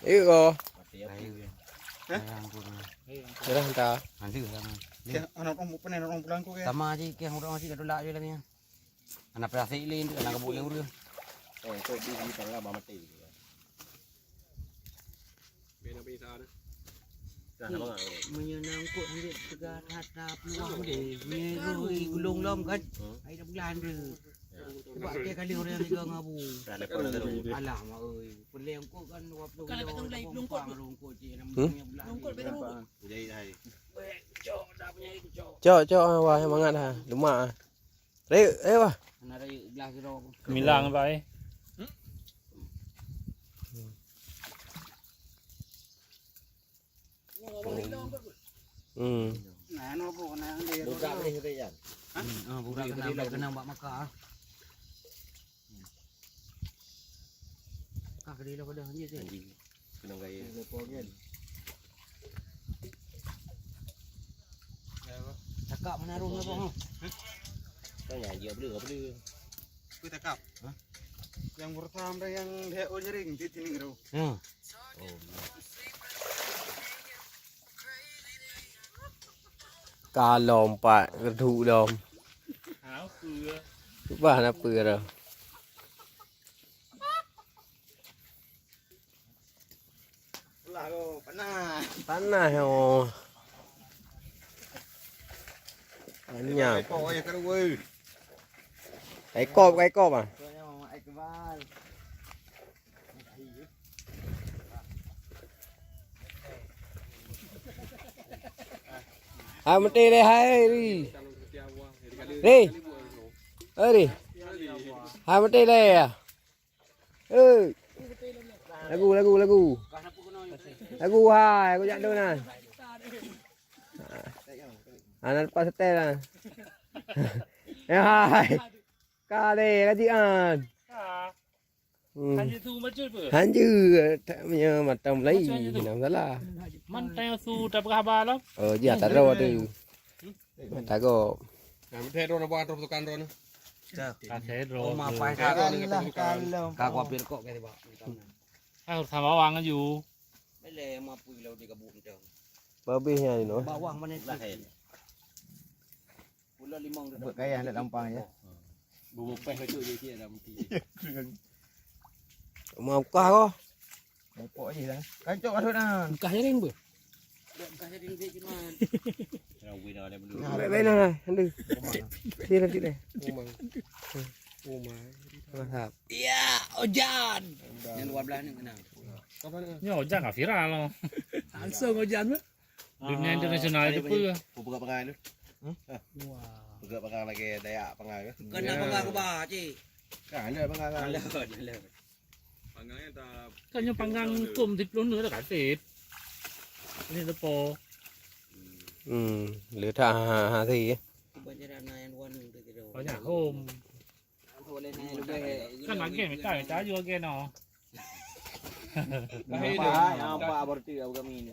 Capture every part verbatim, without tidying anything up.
Ayo ko. Hah? Serah ta. Nanti lah. Keh, anak orang bukan anak orang pulang ko keh. Sama aja keh orang masih kat tulak je lah ni. Anak plastik lain tu, anak kebun lain urus. Eh, kau di sini tangan abang mati. Bina bisa tu. Dah lama. Meunyoe na eungkôt hanjeuet teuga that na peuluwah deh. Meunyoe gulong lom kan. Ai dah bulan tu. Sebab tiap kali orang tiga ngabu. Dah lepas dah tu. Alah mak oi. Peuleng eungkôt kan dua puluh kilo. Kan lepas tu mulai belum eungkôt. Eungkôt je. Belum eungkôt baru. Jadi hai. Cok dah punya cok. Cok cok wah mangat ha. Lemak ah. Rayeuk, rayeuk bah. Hana rayeuk blah sidroe. Milang bah eh. Hmm. Nah, no bu, nah, dia. Buka boleh kata Jan. Hah? Hmm, ah, buka kena, kena bak Makkah. Ka keudeh lôn padahai hanjeuet teh. Keunong gaya. Cakap mana rung apa ha? Kan ya dia boleh apa dia? Aku cakap. Hah? Yang pertama yang dia oh jaring di sini tu. Ha. Oh. Ka lom pat, reuduk lom. Hah, peue? Bah na peue dah. Lah, oh, panas. Panas, oh. Banyak. Ekor, ekor, weh. Ekor, ekor, bang. Hai, meuti lé, hai, Ri. Ri. Hai, Ri. Hai, meuti lé, ya. Hei. Lagu, lagu, lagu. Lagu, hai, aku jak dong nah. Ana lepas setel lah. Ya, hai. Kale, kaji an. Hmm. Hanjeuet su bacut peue? Hanjeuet, tak punya mata mulai. Macam mana tu? Nak salah. Man tanya su tak pernah haba lah. Oh, dia tak ada tu. Hmm? Tak kok. Nah, mesti ada orang buat terus tukang drone. Ka sedro. Oh, mapai. Sedro ni kata tukang. Ka kuah pirkok kali, Pak. Ah, sama bawang aju. Boleh mampu kalau dia gabung macam. Babih nya ni noh. Bawang mana tu? Pula limong tu. Buat kaya nak lampang ya. Bumupeh kacuk je cik dah mungkin. Mau kah kau? Mupok je lah. Kancok masuk dah. Kah jaring apa? Dah kah jaring dia cuman. Dah wina dia belum. Nah, baik, baik, nah, nah. Nanti. Dia nanti deh. Umang. Umang. Mantap. Ya, hujan. Yang dua belas ni kena. Apa ni? Ni hujan dah viral loh. Langsung hujan tu. Dunia internasional tu pun. Peugah pegang tu. Hmm? Wah. Peugah pegang lagi dayak pegang tu. Kena pegang ke bah, cik. Kan ada pegang kan. Ada, ada. Kan nyoe panggang hukum siplôh nyoe dah kasih. Ini depo. Hmm, le that ha ha ha. Banyak hom. Kan lagi minta, minta aju lagi noh. Nampak, nampak berarti aku kami ni.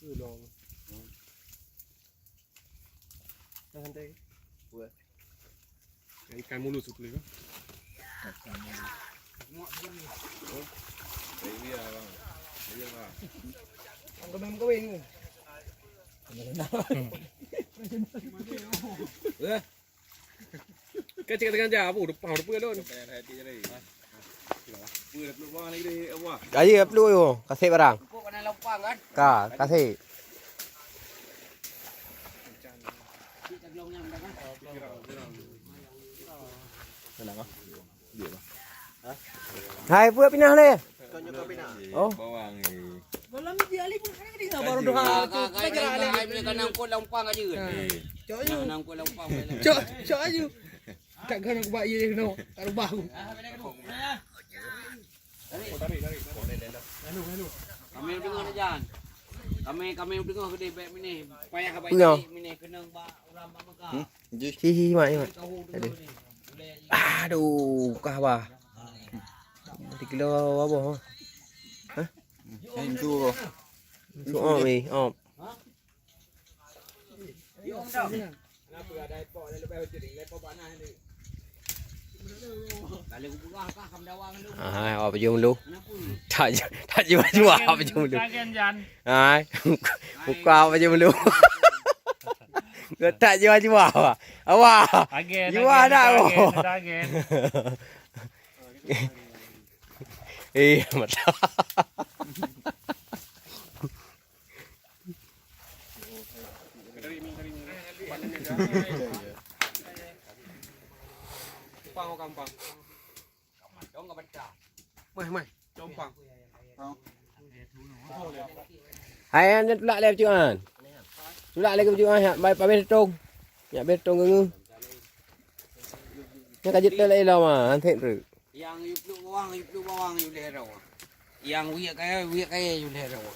Tolong. Dah santai. Buat. Ikan mulus tu boleh ke? Ini ya bang. Iya bang. Angka memang kawin ke? Kan cakap tengah jam apa? Depan, depan kan, Don? Ayo, peluk yo. Kasih barang. Ka, kasih. Hai, peue pinah lé? Oh. Bawang ni. Malam ni dia lagi pun ada dah baru dua. Ka, ka, ka, ka, ka, ka, nangkut lampang aja. Cok aja. Nangkut lampang. Cok, cok aja. Tak kena aku bak ye no. Tak rubah aku. Kami dengar dah, Jan. Kami, kami dengar ke dia baik mini. Payah baik mini kena bak orang bak Mekah. Hmm? Ji. Hi, hi, hi, mak, hi, mak. Aduh. Aduh, kah bah. Tiga kilo apa? Hah? Hai, tu. Tu om ni, om. Ah, awak pajoh meulu. Tak ju-, tak jua-jua awak pajoh meulu. Hai, muka awak pajoh meulu. Tak jua-jua awak. Awak. Jua dak awak. Eh, mata. Meh, meh, compang. Hai, nyan tulak lé bacut nyan. Tulak lé bacut nyan, nyak bai pabéh tong. Nyak béh tong geungeue. Nyan ka jeuet lé ilong ma, han sép treuk. Nyang yue pluek bawang, yue pluek bawang, yue lhèe droe. Nyang wiek kayèe, wiek kayèe, yue lhèe droe.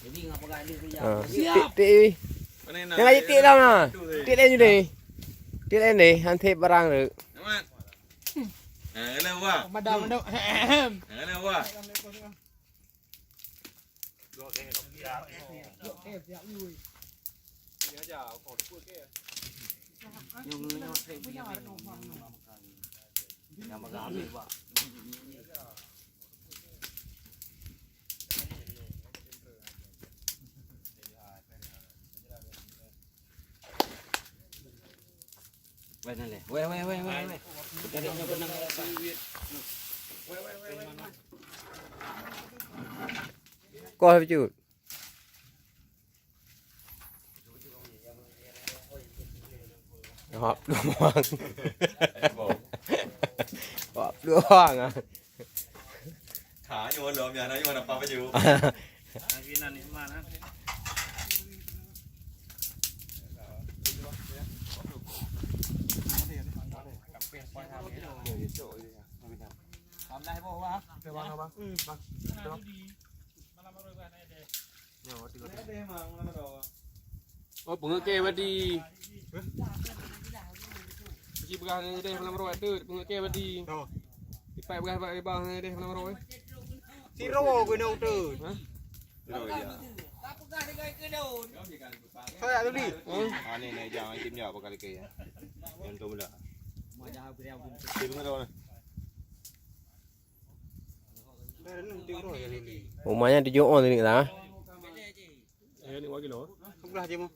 Jadi, ngapa gak ada kerja? Ah, siap. Tik, tik. Mana nak? Nyan ka jeuet tik dah ma. Tik lé nyoe deh. Tik lé deh, han sép barang treuk. Amat. Nah, kena buah. Madam, madam. Nah, kena buah. Weh, nan lé. Weh, weh, weh, weh, weh. Cari nyoe benang. Weh, weh, weh, weh. Koh bacut. Hop, luang. Hop, luang ah. Ka nyoe lom, ya, na nyoe na pa baju. Lagi na nikmat, ha. Bang, bang, bang. Bang. Oh, peungeuet kèe badi. Ci peugah nyan deh malam roh tu, peungeuet kèe badi. Oh. Ipai peugah bak bang nyan deh malam roh. Siro keunoe tu. Hah? Siro ya. Saya tuli. Hmm? Ani naik jam tim dia apa kali ke ya? Yang tu mula. Tim tu mana? Rumahnya tujuh orang tadi lah. Eh, ni wagi lo. Sebelah je mu.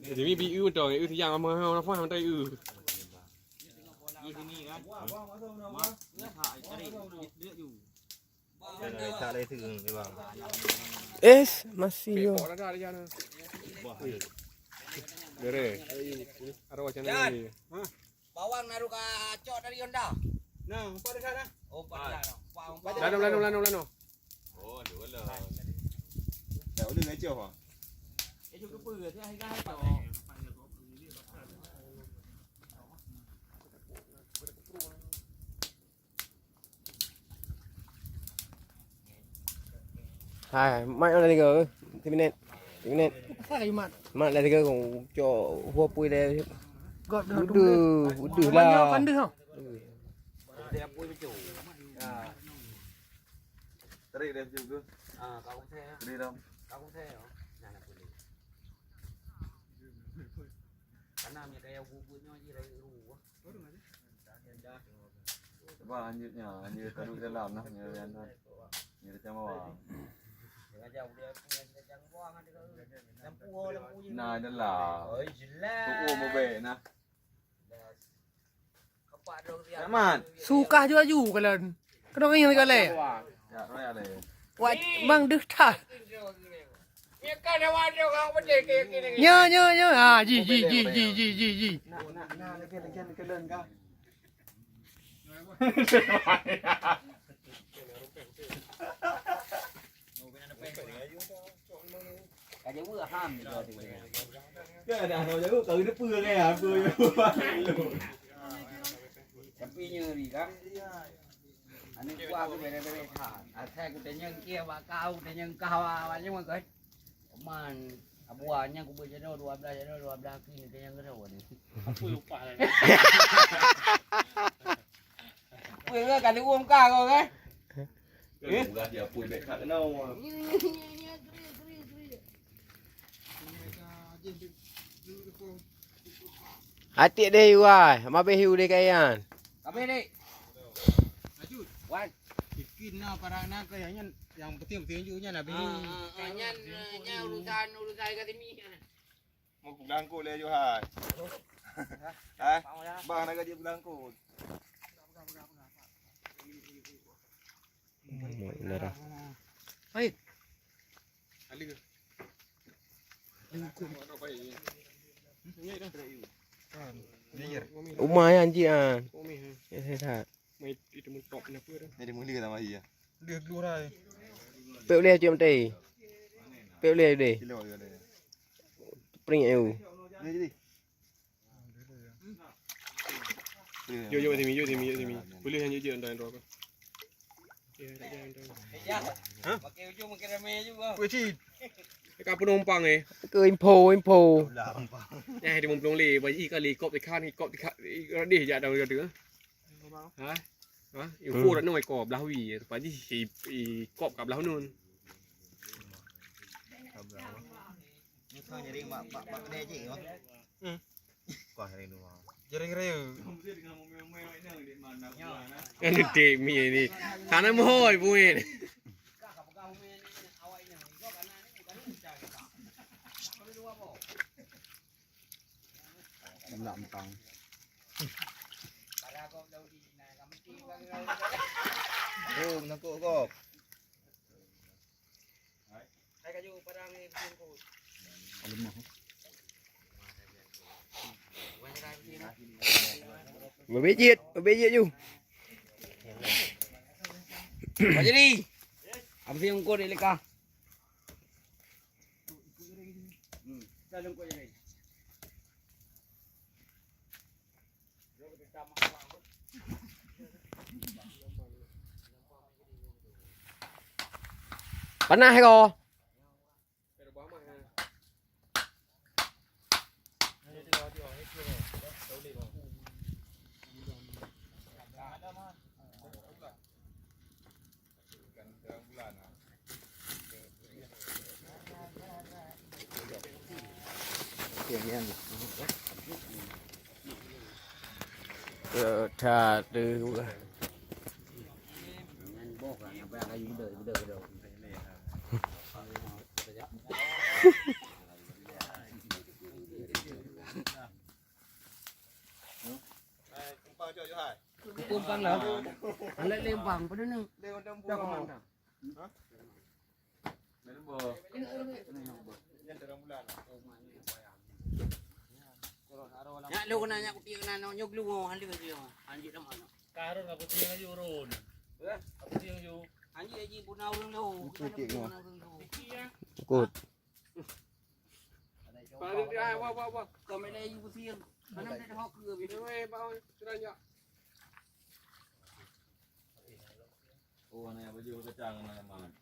Jadi bi u tu, u siang sama ha, apa nama tai u. Eh, masih yo. Dere. Ada wacana ni. Bawang naruh ka cok dari Honda. Nah, empat dekat dah. Oh, empat dekat dah. Empat, empat. Lano, lano, lano, lano. Oh, dua lah. Tak boleh gajah ah. Eh, cukup apa? Saya harga harga. Hai, mat mana tiga? Tiga minit. Tiga minit. Pasal lagi mat. Mat dah tiga kong cok hua pui dah. Gop dah. Udah, udah lah. Pandah ha. Dia pui betul. Ya. Tarik dia betul ke? Ah, kau saya. Tarik dah. Kau saya. Nah, nak boleh. Karena dia kayak bubutnya je dah ruah. Cuba lanjutnya, lanjut taruh dalam lah, nyoe yang tu. Nyoe macam awak. Nah, adalah. Oh, jelas. Tuh, mau baik nah. Aman. Sukah ju aju kalian. Kena ingat kalian. Ya, royak deh. Wah, bang deh tah. Nya, nya, nya. Ah, ji, ji, ji, ji, ji, ji, ji. Nak, nak, nak, lagi, lagi, lagi, lagi, lagi. Ka jeuet ham. Kan dah nak jauh, kau depa kan, apa. Tapi nyeri kan. Aneuk gua aku bere-bere that. Asai ku tanyong kia bak kau, tanyong kau awak nyoe kan. Man, abuah nyan ku beuet jaroe dua blaih jaroe, dua blaih kaki ni tanyong keudroe ni. Apa upah lah. Apa ke kali uang kau kan? Eh? Bukan dia pun bek kat kena. Atik deh yuai, mabeh yu deh kayan. Habis, Dek. Lanjut. Wan. Bikin na parak na ke yang nyan, yang penting-penting ju nyan habis. Ah, ah, ah, nyan, nyan urusan, urusan kat sini. Mau peulangkot lé Johan. Hah? Bang, nak jadi peulangkot. Hmm, darah. Pahit. Ada ke? Lengkung. Kan. Uma nyan cit kan. Ya, sehat. Mai itu mentok kenapa dah? Jadi mulia sama iya. Dia keluar ai. Pek uleh cik mati. Pek uleh deh. Kilo dia ada. Pring ayu. Dia jadi. Jom, jom sini, jom sini, jom sini. Boleh lanjut je anda yang apa? Ya, tak ada yang tahu. Ha? Pakai ujung makin ramai juga. Weh, cik. Dekat penumpang eh. Ke info, info. Ya, di Mumpung le, bagi kali kop tekan, kop tekan, radih jak dah kata. Ha? Ha? Info dak noi ko belah wi, padi i, i kop kat belah nun. Ni kau nyari mak, mak, mak kedai cik, oh. Hmm. Kau nyari dua. Jering raya. Kan gede mi ni. Sana mohoi buin. Nak mentang. Oh, menangkuk kau. Berbijit, berbijit ju. Pak Jiri. Abis ungkot di lekah. Hmm. Kita lengkot jadi. Panas ko. That tu. Kumpang lah. Alat lempang pada ni. Dah kemana? Nak lu kena nyak kutik kena nyoe glue, oh, hal dia. Anjing dah mana? Karun aku tiang aja urun. Aku tiang aja. Anjing aja pun urun lu. Ikut. Paling dia, wah, wah, wah. Kau main lagi pusing. Mana ada hok ke? Weh, bang, sudah nyak. Oh, anak baju kacang, anak man.